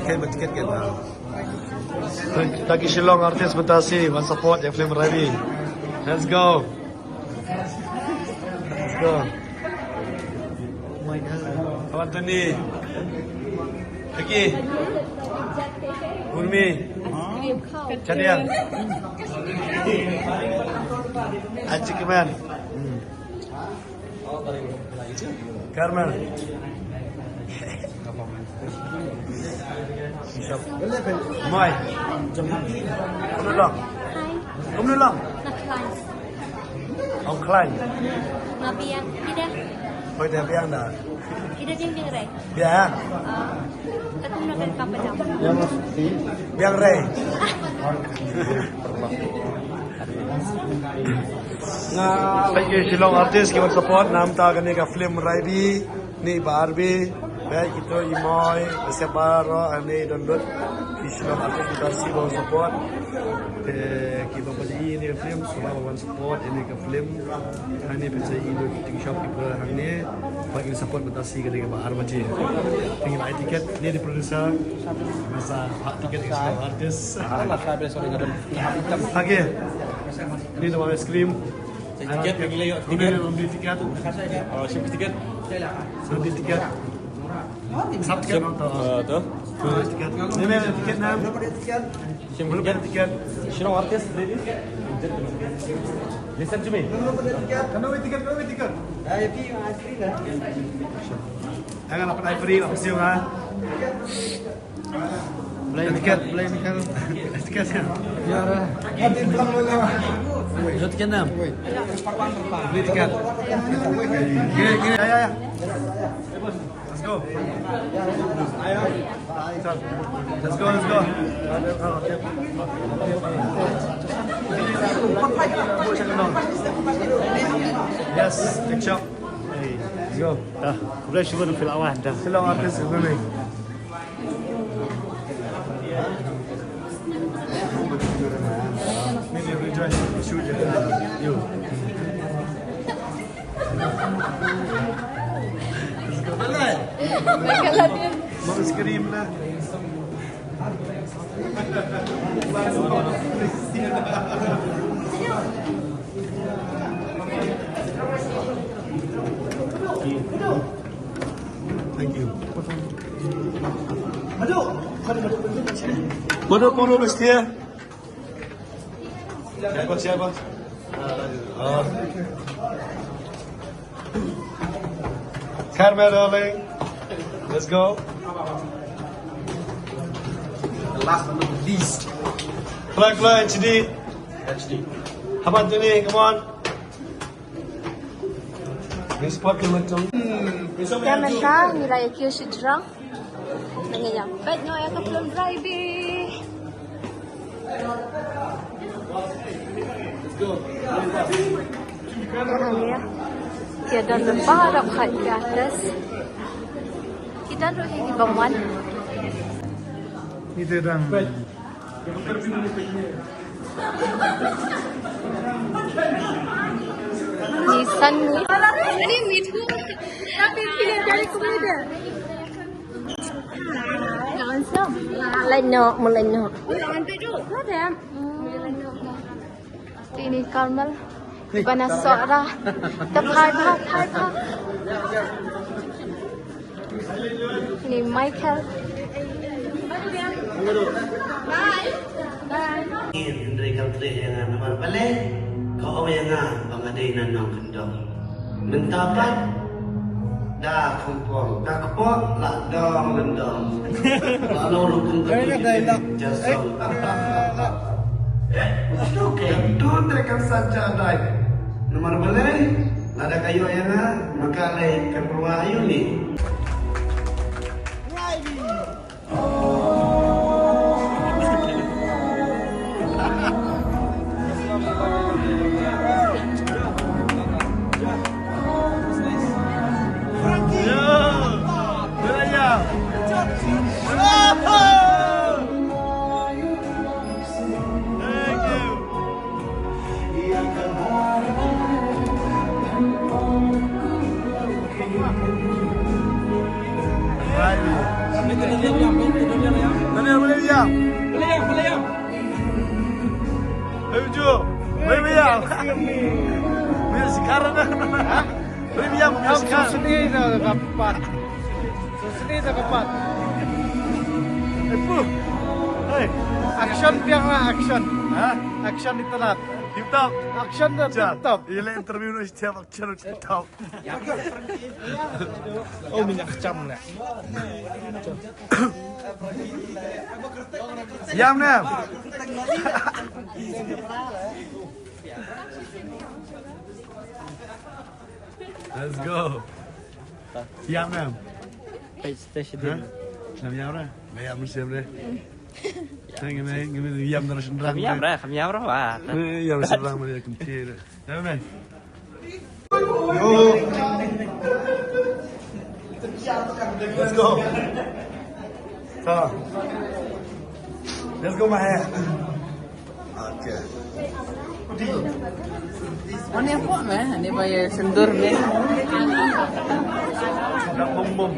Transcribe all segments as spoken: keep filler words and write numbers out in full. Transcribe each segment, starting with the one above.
Kei ba tiket kei ba. Thank you Shillong Artist Batasi, wan support ïa film Raibi. Let's go. Let's go. Oh my God. Anthony. Vicky. Urmi. Chadiang. Achikiman. Carmel. Mai. Kumno long? Kumno long? Nga khlaiñ. Ong khlaiñ. Nga biang. Ida. Hoi da biang da. Ida jing jing rei. Biang. Ah. Ka kumno ka ka pajam. Biang rei. Thank you Shillong Artist kiba support namar kane ka film Raibi. Ni ba arbi, ba kito i moi, ba se baro, ani don dot. Ki Shillong Artist Batasi ba support. Eh, kiba ba i ni film, kiba ba wan support ini ka film. Ani ba se i dot ting shop kiba hangne, ba ki support Batasi ka dei ba arba ji. Ting ba tiket ni di producer, masa ba tiket di Shillong Artist. Ah, lah, sorry, sorry, ngadon. Okay. Ni da ice cream. Tiket, beli, beli tiket. Oh, shim tiket. Shim tiket. Sab tiket. Eh, tu. Tiket. Ni, ni, tiket na. Shim tiket. Tiket. Shillong Artist, ready? Listen to me. Kano tiket, kano tiket. Hang on, apa free, apa sih, ha? Blei tiket, blei tiket. Tiket ya. Ya. Jot tiket nam. Blei tiket. Gini, gini, ya, ya, ya. Let's go. Let's go, let's go. Yes, take shot. Let's go. Dah, khublei shibun Phil Awan dah. Shillong Artist Academy. Maybe we try to shoot it. You. Michael Adil. Mau scream lah. Thank you. Photo, photo, let's clear. Siapa, siapa? Ah. Carmel, darling. Let's go. Last but not the least. Fly, fly, H D. H D. How about Tony? Come on. Ni spot ka macam. Te mynta ngi la ïa kiew shajrong. Ngi ïa peit noh ïa ka film Raibi. Ki don lypa, don khait ki artist. Ki don ruh hi ki bym wan. Ni te dang. Ni san ni. Ni mithu. Tapi pilih dari kumida. Jangan sem. Lain no, melain no. Ada. Ini Carmel. Bana sora. Te phai bha, phai bha. Ni Michael. Hynrei ka treh ïa nga namar balei ka ong ïa nga ba nga dei na nongkyndong. Mynta pat da kpoh, da kpoh la dong lyndong. La long ruh kum ka jasong. Namar balei lada ka ïoh ïa nga, ma ka lei ka pyrwa aïu ni. Hey, Ujo. Hey, Mia. Mia sekarang. Hey, Mia, Mia sekarang. Susun ni dah dapat. Susun ni dah dapat. Eh, pu. Hey. Action biang lah, action. Ha? Action di telat. Tip top. Action dah tip top. Ila interview ni setiap action tip top. Oh, minyak kecam lah. Yam nam. Let's go. Yam nam. Page station. Nam yam ra. Nam yam siam re. Ngi ngi yam dar sendang. Yam ra, yam ra wa. Yam sendang mari kumti. Yam nam. Let's go. So, let's go, my hair. Okay. Ani apa meh? Ani bayar sendur meh. Dah bom bom.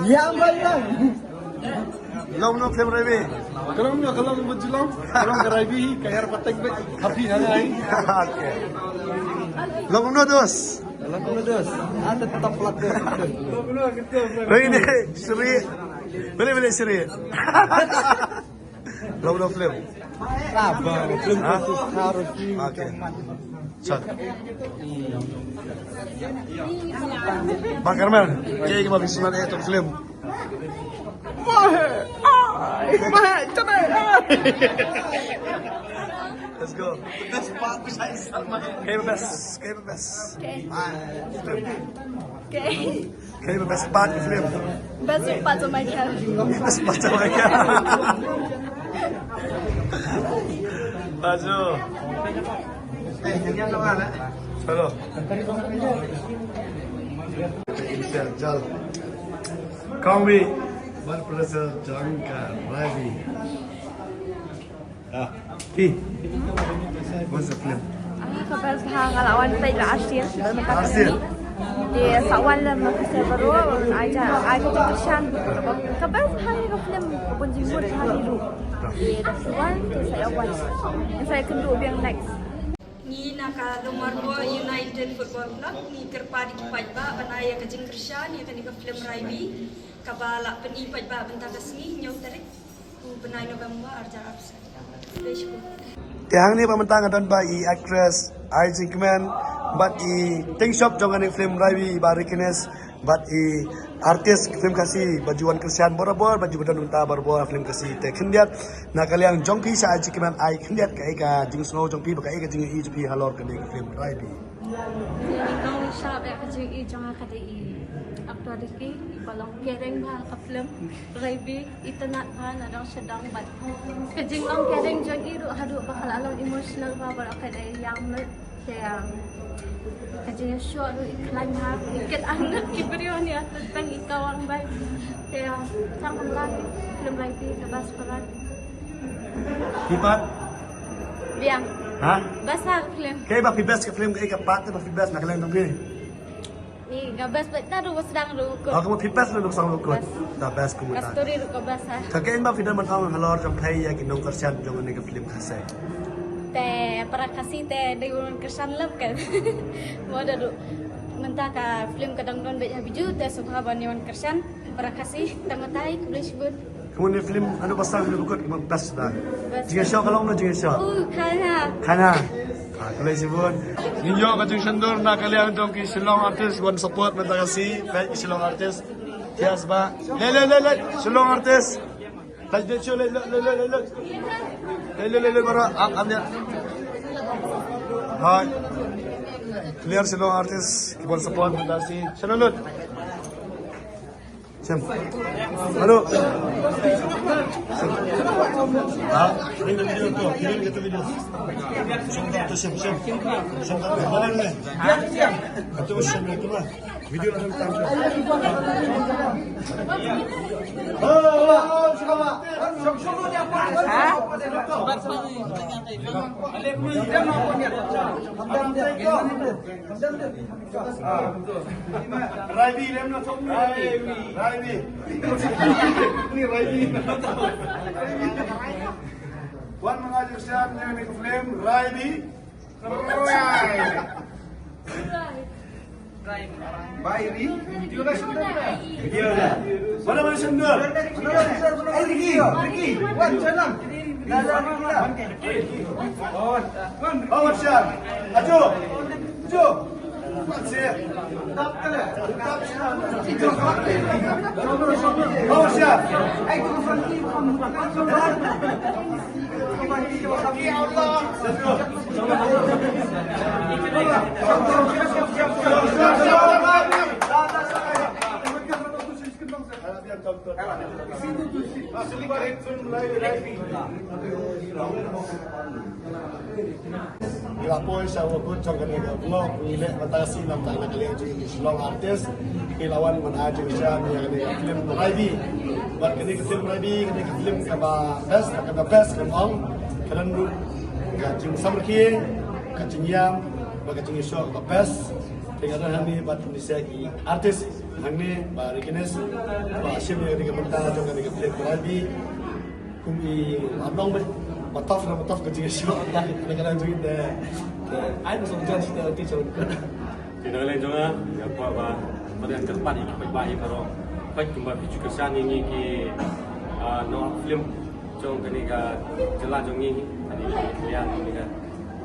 Ya, bayar. Long no film Raibi. Ka long no, ka long bujulong. Ka long ka Raibi, ka yar patek be. Happy na ai. Okay. Long no dos. Long no dos. Ada tetap pelat. Ini seri. Boleh boleh seri. Long no film. Apa? Film khusus harus. Okay. Sat. Bang Karmel, kaei kaba phi sngewsih ïa ka film? Let's go. Kaei ba best, kaei ba best. Kaei. Kaei ba best part of film? Best part of Michael. Best part of Michael. Bajo. Hello. Kong wi, blood pressure jong ka Ravi. Ah. Ti. What's the film? Ka best bha nga la wan peit la Arsil. Arsil. Te sa wan lem ka se baro ai ja ai ka tu shan. Ka best bha ka film bun jingmut ha ni ru. Te da sa wan te sa ïa wan. Sa ïa kynduh biang next. Ngi na ka Lomarbo United Football Club ngi kyrpad ïa ki paidbah ban ai ïa ka jingkyrshan ïa kane ka film Raibi kaba la pyni paidbah mynta ka sngi hynñiew tarik u bnai November arhajar arphew saw. Te hangne ba mynta nga don bad i actress Ai Jingkmen bad i tyngshop jong kane ka film Raibi i Bah Rikines bad i artist film Khasi ba ju wan kyrshan borabor ba ju don mynta borabor film Khasi. Te khyndiat na ka liang jong phi sha Ai Jingkmen, ai khyndiat kaei ka jingsngew jong phi bad kaei ka jingïohi jong phi halor kane ka film Raibi. Ngi long sha ba ka jingïohi jong nga ka dei i actor Ricky iba long kereng bha ha ka film Raibi. Itynnad bha na dang sha dang bad ka jinglong kereng jong i ruh haduh ba ka la long emotional bha baroh ka dei ïa nga. Te ka jingïashoh ruh i khlaiñ bha, i kit ang ki briew ne ïa tang i kawang bai. Te tang kumta film Raibi ka best part. Phi pat? Biang. Ha? Best part film. Kaei ba phi best ka film, kaei ka part ba phi best na ka liang jong phi? Ni ka best ba ta ruh ba sdang ruh kut. Ka mut phi best ruh ba sdang ruh kut. Best. Ta best kumta. Ka story ruh ka best ha. Ta kaei ba phi don ban ong halor jong phi ïa ki nongkyrshan jong kane ka film Khasi. Te para Khasi te dei ban kyrshan lem kan. Mo da ruh mynta ka film ka dang don beit ha Biju te sngewbha ban ïa wan kyrshan para Khasi tang tai khublei shibun. Kumne film anu pasang anu bukut kumne best da. Best. Jingïashoh ka long na jingïashoh. Uh, khana. Khana. Ah, khublei shibun. Ngi ïoh ka jingsyndur na ka liang jong ki Shillong artist wan support mynta ka sngi, peit ki Shillong artist. Yes ba. Le le le le Shillong artist. Taj de chu le le le le le. Le le le le bara am am ya. Hai. Clear Shillong artist ki wan support mynta ka sngi. Shillong lut. Shem. Hello. Shem. Ah, ini video tu, ini kita video. Shem tu, Shem, Shem. Shem tu, mana ni? Itu Shem itu lah. Video lang. Raibi, lem na thok ni. Raibi. Ni Raibi. Wan manga jingsiam ïa kane ka film Raibi. Bai ri. Video dah, video dah. Mana, mana sendal? Ai, Ricky, Ricky. Wan, sana. Dah, dah, dah. Oh, siap. Ajo. Ajo. Siap. Oh, siap. Ngi la poi sha u kut jong kane ka vlog, ngi leh mynta shi nangta na ka liang jong ki Shillong artist. Ngi la wan ban ai jingshisha ïa kane ka film Raibi. Bad kane ka film Raibi, kane ka film kaba best, kaba best kan ong. Ka don ruh ka jingsamrkhie, ka jingïam, bad ka jingïashoh kaba best. Te nga don hangne bad ngi sa ki artist hangne ba recognize ba shim ïa kane ka bynta jong kane ka film Raibi. Kum i Adnong ba, ba tough na, ba tough ka jingïashoh na, na ka jingïashoh da, da, ai ba song jan sida ti chon. Te na ka liang jong nga, ïa kwah ba, ba dang kyrpad ïa ki paidbah ïa baroh. Peit kumba phi ju kyrshan ïa ngi ki, ah, nongap film jong kane ka jylla jong ngi, kane ka jylla jong ngi ka.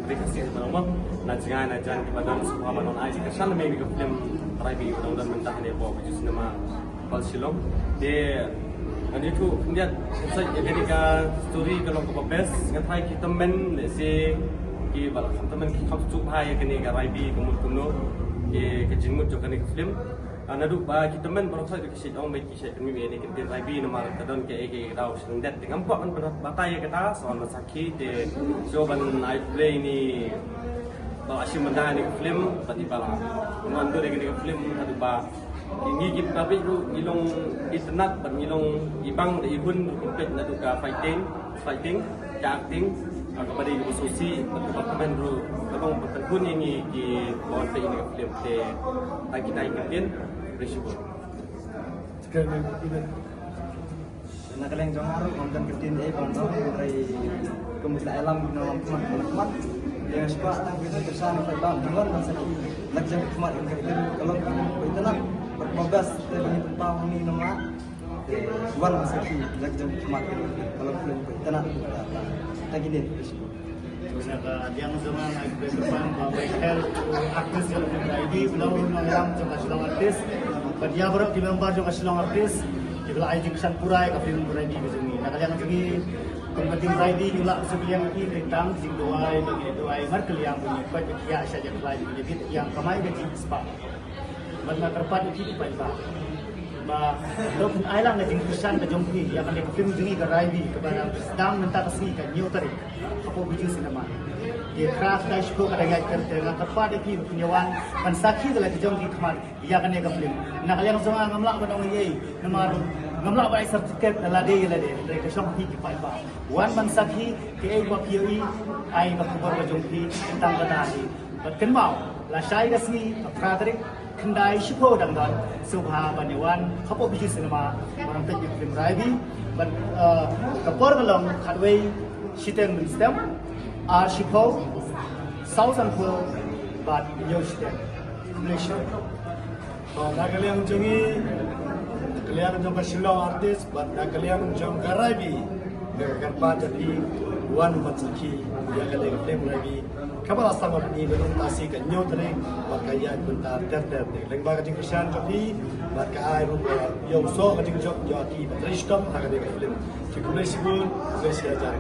Ri ka sien ba long na jngai na jan kiba don sngewbha ban ai ka shan me ka film Raibi u dang don mynta ne ba Bijou Cinema Hall Shillong. Te ngan ïathuh khyndiat, sa ïa kane ka story ka long kaba best, nga tharai ki tymmen lehse kiba la kham tymmen ki kham suk bha ïa kane ka Raibi ka mut kumno, ïa ka jingmut jong kane ka film. Ah, naduh ba ki tymmen baroh sa ki shait ong ba ki shait pynmih ïa kane ka ktien Raibi namar ka don kaei kaei ka daw sngewdei te ngam kwah ban batai ïa kata, sa wan ban sakhi te shuh ban ai play ni ba la shim mynta ïa kane ka film, bad i ba la wan dur ïa kane ka film haduh ba ngi ki public ruh ngi long itynnad bad ngi long ibang da ihun ruh peit naduh ka fighting, fighting, ka acting, ah, kaba dei kaba sngewsih bad kaba kmen ruh ka long ba pynhun ïa ngi kiba wan peit ïa kane ka film te. Tang kita ki ktien, appreciate. Na ka liang jong nga ruh ngam don ka ktien ei ban ong, hynrei kum ki la ïalam ki nongïalam khmat khmat. Ïa nga shuwa tang ki kyrshan ki paidbah ban wan ban sakhi. Lak jong ki khmat ïa ka ktien ka long ka long ka itynnad bad kaba best te ba ngi pynpaw hangne namar wan ban sakhi. Lak jong ki khmat ïa ka long ka long ka itynnad. Tang kine. Na ka liang jong nga, nga kyrpad ba Michael, artist jong ka Raibi, ba long nongïalam jong ka Shillong artist. Bad ïa baroh ki member jong ka Shillong artist kiba la ai jingkyrshan pura ïa ka film Raibi ka jong ngi. Na ka liang jong ngi kum ka team Raibi ngi la shu kylliang ki, tang jingduwai ba ngi duwai markylliang ba ngi peit ba ki ïa shah ïa ka Raibi, ba ngi bit ïa kamai ka jingspah. Bad nga kyrpad ïa ki paidbah ba lok ai lang ka jingkyrshan ka jong phi ïa kane ka film jong ngi ka Raibi kaba dang sdang mynta ka sngi ka hynñiew tarik hapoh Bijou Cinema. Ki khra kdai shiphew ka dang ïaid ter ter, nga kyrpad ïa ki ba kin ïa wan ban sakhi da la ki jong ki khmat ïa kane ka film. Na ka liang jong nga ngam lah ban ong ei ei namar ngam lah ban ai certificate da lade ïa lade, hynrei ka shong ha phi ki paidbah. Wan ban sakhi, kaei ba phi ïohi, ai ka khubor ka jong phi tang kata hi. Bad kynmaw, lashai ka sngi ka phra tarik, khyndai shiphew dang don, sngewbha ban ïa wan hapoh Bijou Cinema ban peit ïa ka film Raibi. Bad, eh, ka por ka long khatwei shiteng mynstep, ar shiphew, saw sanphew bad hynñiew shiteng. Khublei shibun. Bad na ka liang jong ngi, na ka liang jong ka Shillong artist bad na ka liang jong ka Raibi, nga kyrpad ïa phi wan ban sakhi ïa kane ka film Raibi kaba la sdang mynta ka sngi ka hynñiew tarik bad ka ïaid mynta ter ter. Te lyngba ka jingkyrshan jong phi bad ka ai ruh ïa u soh ka jingjop ïa ki ba trei shitom ha kane ka film. Te khublei shibun, khublei shihajar.